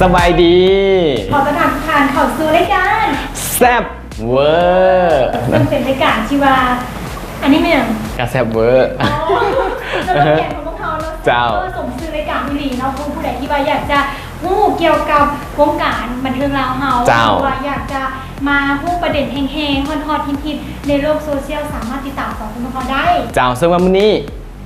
ສະບາຍດີ ຂໍຕ້ອນຮັບທຸກທ່ານເຂົ້າສູ່ລາຍການແຊບເວີ ເຊິ່ງເປັນລາຍການທີ່ວ່າ ອັນນີ້ແມ່ນຫຍັງ? ກະແຊບເວີ ອໍ ສະໂລແກນຂອງພວກເຮົາເນາະ ເຈົ້າ ເອີ ສົມຊື່ລາຍການອີ່ຫຼີເນາະ. ຜູ້ໃດທີ່ວ່າຢາກຈະຮູ້ກ່ຽວກັບວົງການບັນເທີງລາວເຮົາ ເຈົ້າ ຫຼືວ່າຢາກຈະມາຮູ້ປະເດັນແຮງໆ ຮອດໆ ຮິດໆ ໃນໂລກໂຊຊຽວ ສາມາດຕິດຕາມສອງຄົນຂອງເຮົາໄດ້ ເຈົ້າ. ເຊິ່ງວ່າມື້ນີ້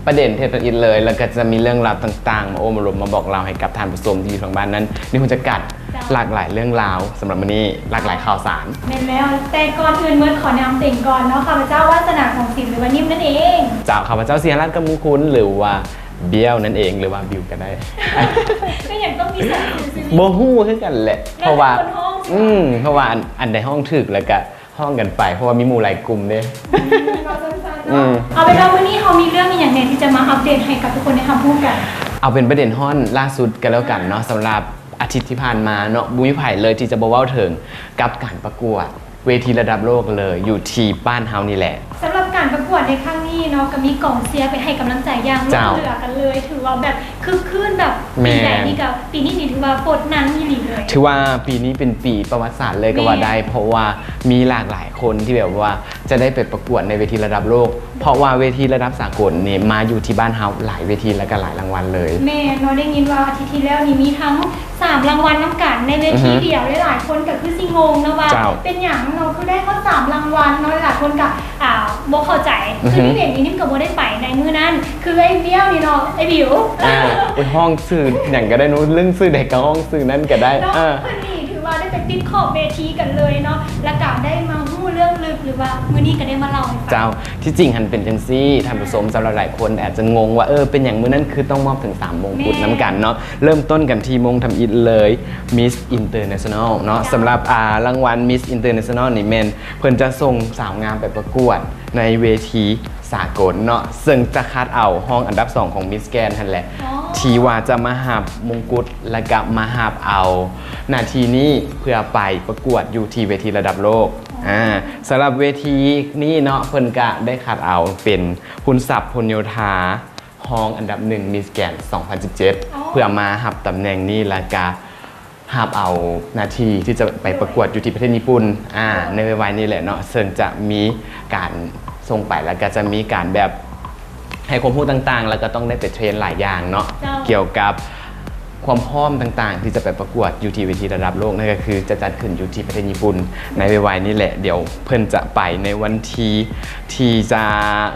ປະເດັນເທດທຳອິດເລີຍ ແລ້ວກໍຈະມີເລື່ອງລາວຕ່າງໆ ມາໂອ້ມາລົມ ມາບອກເລົ່າໃຫ້ກັບທ່ານຜູ້ຊົມທີ່ຢູ່ທາງບ້ານນັ້ນໄດ້ຮູ້ຈັກກັນ ເຈົ້າ ຫຼາກຫຼາຍເລື່ອງລາວ. ສຳລັບມື້ນີ້ຫຼາກຫຼາຍຂ່າວສານ ແມ່ນແລ້ວ. ແຕ່ກ່ອນອື່ນໝົດ ຂໍແນະນຳຕົວເອງກ່ອນເນາະ. ຂ້າພະເຈົ້າ ວາສະໜາ ຂອງສິນ ຫຼືວ່ານິມນັ້ນເອງ. ເຈົ້າ. ຂ້າພະເຈົ້າ ສີຫະລັດ ກຳມຸງຄຸນ ຫຼືວ່າ ບ້ຽວນັ້ນເອງ ຫຼືວ່າ ບິວກໍໄດ້ ເປັນຫຍັງຕ້ອງມີສອງຊື່? ບໍ່ຮູ້ຄືກັນແຫຼະ ເພາະວ່າ ອືມ ເພາະວ່າອັນ ອັນໃດຮ້ອງຖືກ ແລ້ວກະ ຮ້ອງກັນໄປ ເພາະວ່າມີໝູ່ຫຼາຍກຸ່ມເດ້ ອືມ ເວົ້າສັ້ນໆ ເນາະ ອືມ ເອົາເປັນວ່າມື້ນີ້ເຮົາມີເລື່ອງອີ່ຫຍັງແດ່ທີ່ຈະມາອັບເດດໃຫ້ກັບທຸກຄົນໄດ້ຮັບຮູ້ກັນ? ເອົາເປັນປະເດັນຮ້ອນລ່າສຸດກໍແລ້ວກັນເນາະ ສຳລັບອາທິດທີ່ຜ່ານມາເນາະ ບໍ່ມີໃຜເລີຍທີ່ຈະບໍ່ເວົ້າເຖິງກັບການປະກວດເວທີລະດັບໂລກເລີຍ ຢູ່ທີ່ບ້ານເຮົານີ້ແຫຼະ. ສຳລັບການປະກວດໃນຄັ້ງນີ້ເນາະ ກໍມີກອງເຊຍໄປໃຫ້ກຳລັງໃຈຢ່າງ ເຈົ້າ ລົ້ນເຫຼືອກັນເລີຍ ຖືວ່າແບບ ຄຶກຄື້ນແບບ ແມ່ນ ປີໃດນີ້ກໍ ປີນີ້ນີ້ຖືວ່າໂຄດໜັກອີ່ຫຼີເລີຍ ຖືວ່າປີນີ້ເປັນປີປະຫວັດສາດເລີຍກໍວ່າໄດ້ ແມ່ນ ເພາະວ່າມີຫຼາກຫຼາຍຄົນທີ່ແບບວ່າຈະໄດ້ໄປປະກວດໃນເວທີລະດັບໂລກ ເພາະວ່າເວທີລະດັບສາກົນນີ້ມາຢູ່ທີ່ບ້ານເຮົາຫຼາຍເວທີ ແລ້ວກໍຫຼາຍລາງວັນເລີຍ. ແມ່ນເນາະ ໄດ້ຍິນວ່າອາທິດທີ່ແລ້ວນີ້ມີທັງສາມລາງວັນນຳກັນໃນເວທີ ອືຮຶ ດຽວ ຫຼາຍໆຄົນກໍຄືຊິງົງເນາະວ່າ ເຈົ້າ ເປັນຫຍັງເນາະ ຄືໄດ້ຮອດສາມລາງວັນເນາະ ຫຼາຍໆຄົນກໍ ອ່າ ບໍ່ເຂົ້າໃຈ ອືຮຶ ຄືນີ້ເອງນີ້ ນິມກໍບໍ່ໄດ້ໄປໃນມື້ນັ້ນ ຄືໄອ້ບ້ຽວນີ້ເນາະ ໄອ້ບິວ ອ່າ ໂອ້ຍ ຮ້ອງຊື່ຫຍັງກໍໄດ້ເນາະ ເລື່ອງຊື່ໃດກໍຮ້ອງຊື່ນັ້ນກໍໄດ້ ເນາະ ອ່າ ເພິ່ນນີ້ຖືວ່າໄດ້ໄປຕິດຂອບເວທີກັນເລີຍເນາະ ແລ້ວກໍໄດ້ມາຮູ້ເລື່ອງລຶກ ຫຼືວ່າມື້ນີ້ກໍໄດ້ມາເລົ່າໃຫ້ຟັງ ເຈົ້າ. ທີ່ຈິງຫັ້ນເປັນຈັ່ງຊີ້ ທ່ານຜູ້ຊົມ ສຳລັບຫຼາຍຄົນອາດຈະງົງວ່າ ເອີ ເປັນຫຍັງມື້ນັ້ນຄືຕ້ອງມອບເຖິງສາມມົງກຸດ ແມ່ນ ນຳກັນເນາະ. ເລີ່ມຕົ້ນກັນທີ່ມົງທຳອິດເລີຍ Miss International ເນາະ ເຈົ້າ ສຳລັບ ອ່າ ລາງວັນ Miss International ນີ້ແມ່ນ ເພິ່ນຈະສົ່ງສາວງາມໄປປະກວດໃນເວທີສາກົນເນາະ ເຊິ່ງຈະຄັດເອົາຮອງອັນດັບສອງຂອງ Miss Grand ຫັ້ນແຫຼະ ອໍ ທີ່ວ່າຈະມາຮັບມົງກຸດ ແລ້ວກະມາຮັບເອົາໜ້າທີ່ນີ້ເພື່ອໄປປະກວດຢູ່ທີ່ເວທີລະດັບໂລກ. ອໍ ອ່າ ສຳລັບເວທີນີ້ເນາະ ເພິ່ນກະໄດ້ຄັດເອົາເປັນ ຄຸນສັບ ພົນໂຍທາ ຮອງອັນດັບໜຶ່ງ Miss Grand ສອງພັນສິບເຈັດ ອໍ ເພື່ອມາຮັບຕຳແໜ່ງນີ້ ແລ້ວກະ ຮັບເອົາໜ້າທີ່ທີ່ຈະໄປປະກວດຢູ່ທີ່ປະເທດຍີ່ປຸ່ນ ອ່າ ໃນໄວໆນີ້ແຫຼະເນາະ ເຊິ່ງຈະມີການສົ່ງໄປ ແລ້ວກໍຈະມີການແບບໃຫ້ຄວາມຮູ້ຕ່າງໆ ແລ້ວກໍຕ້ອງໄດ້ໄປເທຣນຫຼາຍຢ່າງເນາະ ເຈົ້າ ກ່ຽວກັບຄວາມພ້ອມຕ່າງໆ ທີ່ຈະໄປປະກວດຢູ່ທີ່ເວທີລະດັບໂລກ ນັ້ນກໍຄືຈະຈັດຂຶ້ນຢູ່ທີ່ປະເທດຍີ່ປຸ່ນໃນໄວໆນີ້ແຫຼະ. ດຽວເພິ່ນຈະໄປໃນວັນທີທີ່ຈະ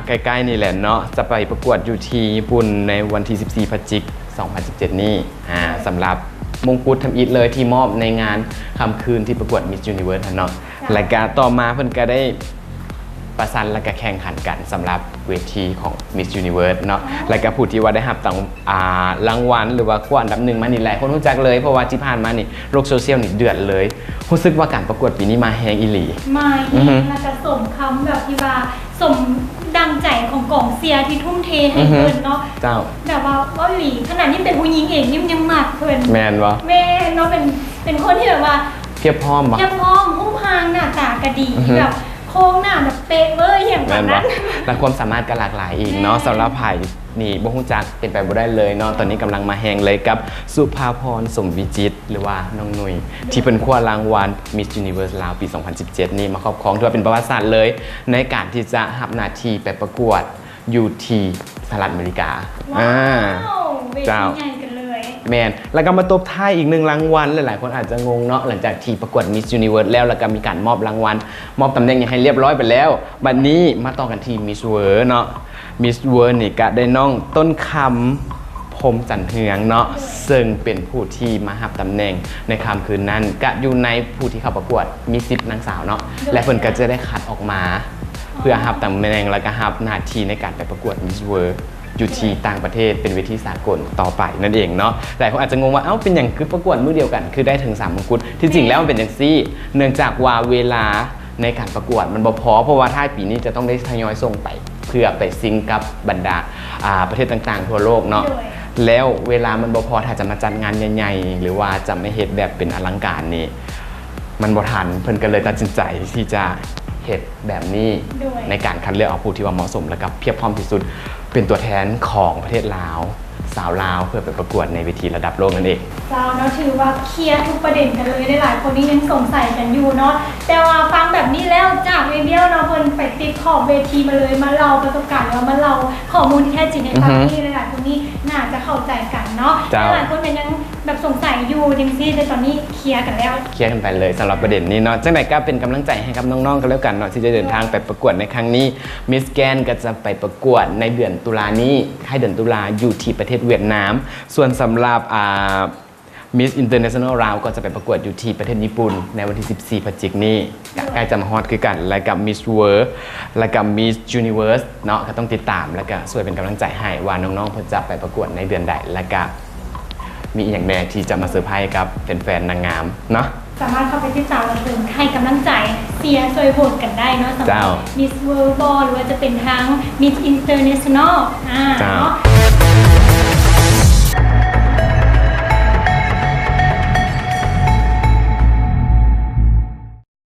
ໃກ້ໆນີ້ແຫຼະເນາະ ຈະໄປປະກວດຢູ່ທີ່ຍີ່ປຸ່ນໃນວັນທີສິບສີ່ ພະຈິກ ສອງພັນສິບເຈັດນີ້ ອ່າ ສຳລັບມົງກຸດທຳອິດເລີຍທີ່ມອບໃນງານຄ່ຳຄືນທີ່ປະກວດ Miss Universe ຫັ້ນເນາະ ເຈົ້າ ແລ້ວກະຕໍ່ມາເພິ່ນກະໄດ້ປະຊັນ ແລ້ວກະແຂ່ງຂັນກັນສຳລັບເວທີຂອງ Miss Universe ເນາະ ອໍ ແລ້ວກະຜູ້ທີ່ວ່າໄດ້ຮັບຕຳ ອ່າ ລາງວັນ ຫຼືວ່າຄວ້າອັນດັບໜຶ່ງມານີ້ ຫຼາຍຄົນຮູ້ຈັກເລີຍ ເພາະວ່າທີ່ຜ່ານມານີ້ໂລກໂຊຊຽວນີ້ເດືອດເລີຍ ຮູ້ສຶກວ່າການປະກວດປີນີ້ມາແຮງອີ່ຫຼີ ມາແຮງ ອືຮຶ ແລ້ວກະສົມຄຳແບບທີ່ວ່າ ສົມດັ່ງໃຈຂອງກອງເຊຍທີ່ທຸ່ມເທໃຫ້ ອືຮຶ ເພິ່ນເນາະ ເຈົ້າ ແບບວ່າເວົ້າອີ່ຫຼີ ຂະໜາດນີ້ເປັນຜູ້ຍິງເອງ ຍິມຍັງມັກເພິ່ນ ແມ່ນບໍ່? ແມ່ນເນາະ ເປັນ ເປັນຄົນທີ່ແບບວ່າ ພຽບພ້ອມບໍ່? ພຽບພ້ອມ ຮູບຮ່າງໜ້າຕາກະດີ ອືຮຶ ແບບໂຄງໜ້າແບບເປະເວີ້ຍຫຍັງປານນັ້ນ ແມ່ນບໍ່? ແລະ ຄວາມສາມາດກໍຫຼາກຫຼາຍອີກເນາະ ແມ່ນ ສຳລັບໃຜນີ້ບໍ່ຮູ້ຈັກເປັນໄປບໍ່ໄດ້ເລີຍເນາະ ຕອນນີ້ກຳລັງມາແຮງເລີຍກັບ ສຸພາພອນ ສົມວິຈິດ ຫຼືວ່ານ້ອງນຸ່ຍ ທີ່ເພິ່ນຄວ້າລາງວັນ Miss Universe ລາວ ປີສອງພັນສິບເຈັດນີ້ມາຄອບຄອງ ຖືວ່າເປັນປະຫວັດສາດເລີຍ ໃນການທີ່ຈະຮັບໜ້າທີ່ໄປປະກວດຢູ່ທີ່ສະຫະລັດອາເມລິກາ. ວ້າວ ອ່າ ເວທີ ເຈົ້າ ໃຫຍ່ກັນເລີຍ ແມ່ນ ແລ້ວກໍມາຕົບທ້າຍອີກໜຶ່ງລາງວັນ ຫຼາຍໆຄົນອາດຈະງົງເນາະ ຫຼັງຈາກທີ່ປະກວດ Miss Universe ແລ້ວ ແລ້ວກໍມີການມອບລາງວັນ ມອບຕຳແໜ່ງຫຍັງໃຫ້ລຽບຮ້ອຍໄປແລ້ວ ບັດນີ້ມາຕໍ່ກັນທີ່ Miss World ເນາະ. Miss World ນີ້ກະໄດ້ນ້ອງຕົ້ນຄຳ ພົມຈັນເຮືອງເນາະ ເຊິ່ງເປັນຜູ້ທີ່ມາຮັບຕຳແໜ່ງໃນຄ່ຳຄືນນັ້ນ ກະຢູ່ໃນຜູ້ທີ່ເຂົ້າປະກວດມີສິດນາງສາວເນາະ ແລະ ເພິ່ນກະຈະໄດ້ຄັດອອກມາ ເພື່ອຮັບຕຳແໜ່ງ ແລະ ກະຮັບໜ້າທີ່ໃນການໄປປະກວດ Miss World ຢູ່ທີ່ຕ່າງປະເທດ ເປັນເວທີສາກົນຕໍ່ໄປນັ້ນເອງເນາະ. ຫຼາຍຄົນອາດຈະງົງວ່າ ເອົ້າ ເປັນຫຍັງຄືປະກວດມື້ດຽວກັນ ຄືໄດ້ເຖິງສາມມົງກຸດ? ທີ່ຈິງແລ້ວມັນເປັນຈັ່ງຊີ້ ເນື່ອງຈາກວ່າເວລາ ໃນການປະກວດມັນບໍ່ພໍ ເພາະວ່າທ້າຍປີນີ້ຈະຕ້ອງໄດ້ທະຍອຍສົ່ງໄປ ເພື່ອໄປຊິງກັບບັນດາ ອ່າ ປະເທດຕ່າງໆທົ່ວໂລກເນາະ ໂດຍ ແລ້ວເວລາມັນບໍ່ພໍ ຖ້າຈະມາຈັດງານໃຫຍ່ໆ ຫຼືວ່າຈະມາເຮັດແບບເປັນອະລັງການນີ້ ມັນບໍ່ທັນ ເພິ່ນກໍເລີຍຕັດສິນໃຈທີ່ຈະເຮັດແບບນີ້ ໂດຍ ໃນການຄັດເລືອກເອົາຜູ້ທີ່ວ່າເໝາະສົມ ແລະ ກໍພຽບພ້ອມທີ່ສຸດ ເປັນຕົວແທນຂອງປະເທດລາວ ສາວລາວ ເພື່ອໄປປະກວດໃນເວທີລະດັບໂລກນັ້ນເອງ. ເຈົ້າເນາະ ຖືວ່າເຄລຍທຸກປະເດັນກັນເລີຍ ຫຼາຍໆຄົນນີ້ຍັງສົງໄສກັນຢູ່ເນາະ ແຕ່ວ່າຟັງແບບນີ້ແລ້ວ ຈາກເອເບວເນາະ ເພິ່ນໄປຕິດຂອບເວທີມາເລີຍ ມາເລົ່າປະສົບການ ຫຼືວ່າມາເລົ່າຂໍ້ມູນທີ່ແທ້ຈິງໃຫ້ຟັງນີ້ ຫຼາຍໆຄົນນີ້ໜ້າຈະເຂົ້າໃຈກັນເນາະ ຫຼາຍໆຄົນກໍຍັງແບບສົງໄສຢູ່ຈັ່ງຊີ້ ແຕ່ຕອນນີ້ເຄລຍກັນແລ້ວ ເຄລຍກັນໄປເລີຍ ສຳລັບປະເດັນນີ້ເນາະ ຈັ່ງໃດກໍເປັນກຳລັງໃຈໃຫ້ກັບນ້ອງໆກັນແລ້ວກັນເນາະ ທີ່ຈະເດີນທາງໄປປະກວດໃນຄັ້ງນີ້ Miss Grand ກໍຈະໄປປະກວດໃນເດືອນຕຸລານີ້ ທ້າຍເດືອນຕຸລາ ຢູ່ທີ່ປະເທດຫວຽດນາມ ສ່ວນສຳລັບ ອ່າ Miss International ລາວ ກໍຈະໄປປະກວດຢູ່ທີ່ປະເທດຍີ່ປຸ່ນ ໃນວັນທີສິບສີ່ ພະຈິກນີ້ ໃກ້ຈະມາຮອດຄືກັນ ແລະກະ Miss World ແລະກະ Miss Universe ເນາະ ກໍຕ້ອງຕິດຕາມ ແລະກະຊ່ວຍເປັນກຳລັງໃຈໃຫ້ວ່ານ້ອງໆເພິ່ນຈະໄປປະກວດໃນເດືອນໃດ ແລະກະມີອີ່ຫຍັງແດ່ທີ່ຈະມາເຊີໄພກັບແຟນໆນາງງາມເນາະ ສາມາດເຂົ້າໄປຕິດຕາມ ແລະໃຫ້ກຳລັງໃຈ ເຊຍ ຊ່ວຍໂຫວດກັນໄດ້ເນາະ ສຳລັບ Miss World ບໍ່ ຫຼືວ່າຈະເປັນທາງ Miss International ອ່າ ເນາະ.